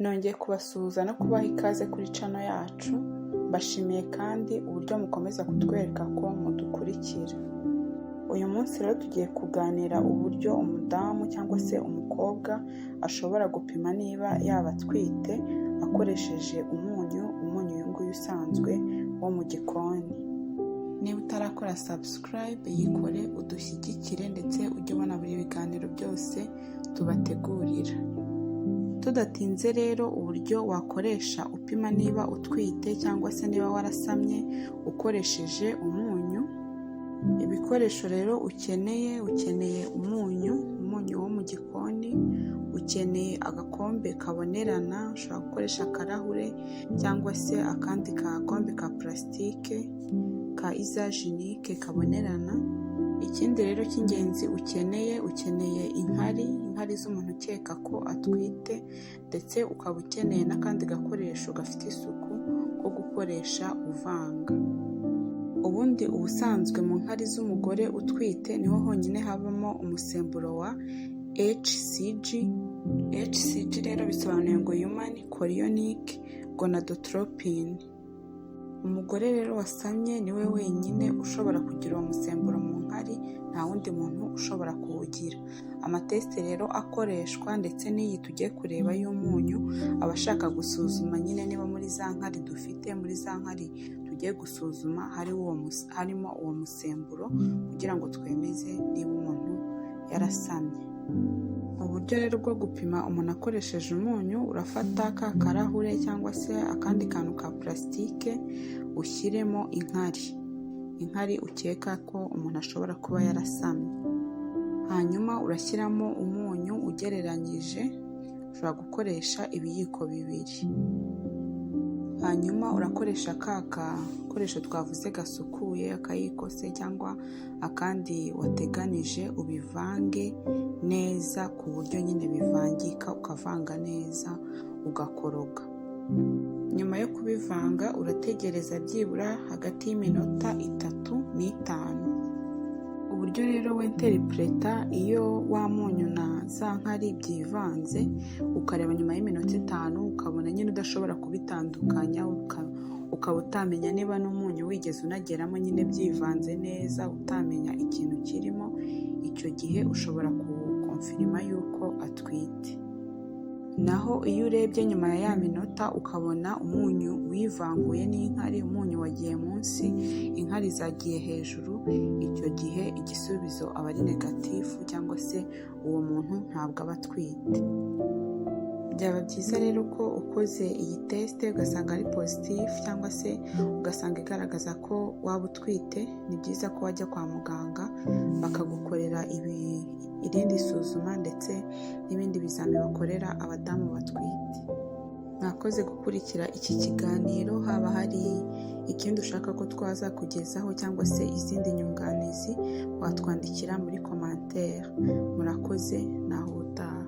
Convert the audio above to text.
Nongeye kubasuhuza no kubaha ikaze kuri channel yacu, mbashimiye kandi uburyo mukomeza kutwereka ko mudukurikira. Uyu munsi rero tugiye kuganira uburyo umudamu cyangwa se umukobwa ashobora gupima niba yaba atwite akoresheje umunyu, umunyu uyu nguyu usanzwe wo mu gikoni. Niba utarakora subscribe, yikore udushyigikire, ndetse ujye ubona buri biganiro byose tubategurira. Tudatinze rero, uburyo wakoresha upima niba utwite cyangwa se niba warasamye ukoresheje umunyu. Ibikoresho rero ukeneye: ukeneye umunyu, umunyu wo mu gikoni, ukeneye agakombe kabonerana, ushobora gukoresha akarahure cyangwa se akandi gakombe ka purasitike ka usage unique kabonerana. Ikindi rero cy'ingenzi ukeneye, ukeneye inkari, inkari z'umuntu ukeka ko atwite, ndetse ukaba ukeneye n'akandi gakoresho gafite isuku ko gukoresha uvanga. Ubundi ubusanzwe mu nkari z'umugore utwite niho honyine habamo umusemburo wa HCG. HCG rero bisobanuye ngo human chorionic gonadotropin. Umugore rero wasamye niwe wenyine ushobora kugira uwo musemburo mu nkari, nta wundi muntu ushobora kuwugira. Ama test rero akoreshwa, ndetse n'iyi tugiye kureba y'umunyu, aba ashaka gusuzuma nyine niba muri za nkari dufite, muri za nkari tugiye gusuzuma, harimo uwo musemburo, kugira ngo twemeze niba umuntu yarasamye. Uburyo rero bwo gupima umuntu akoresheje umunyu: urafata ka karahure cyangwa se akandi kantu ka purasitike, ushyiremo inkari, inkari ukeka ko umuntu ashobora kuba yarasamye. Hanyuma urashyiramo umunyu ugereranyije, ushobora gukoresha ibiyiko 2. Hanyuma urakoresha ka gakoresho twavuze gasukuye, akayiko se cyangwa akandi wateganije, ubivange neza ku buryo nyine bivangika, ukavanga neza, ugakoroga. Nyuma yo kubivanga urategereza byibura hagati y'iminota 3 n'5. Uburyo rero winterpreta: iyo wa munyu na za nkari byivanze, ukareba nyuma y'iminota 5 ukabona nyine udashobora kubitandukanya, ukaba utamenya niba n'umunyu wigeze unageramo, nyine byivanze neza utamenya ikintu kirimo, icyo gihe ushobora kuconfirma yuko atwite. Naho iyo urebye nyuma ya ya minota ukabona umunyu wivanguye n'inkari, umunyu wagiye munsi, inkari zagiye hejuru, icyo gihe igisubizo aba ari négatif, cyangwa se uwo muntu ntabwo aba atwite. Byaba byiza rero ko ukoze iyi test ugasanga ari positif, cyangwa se ugasanga igaragaza ko waba utwite, ni byiza ko wajya kwa muganga bakagukorera irindi suzuma ndetse n'ibindi bizami bakorera abadamu batwite. Mwakoze gukurikira iki kiganiro. Haba hari ikindi ushaka ko twazakugezaho cyangwa se izindi nyunganizi, watwandikira muri commentaire. Murakoze, naho ubutaha.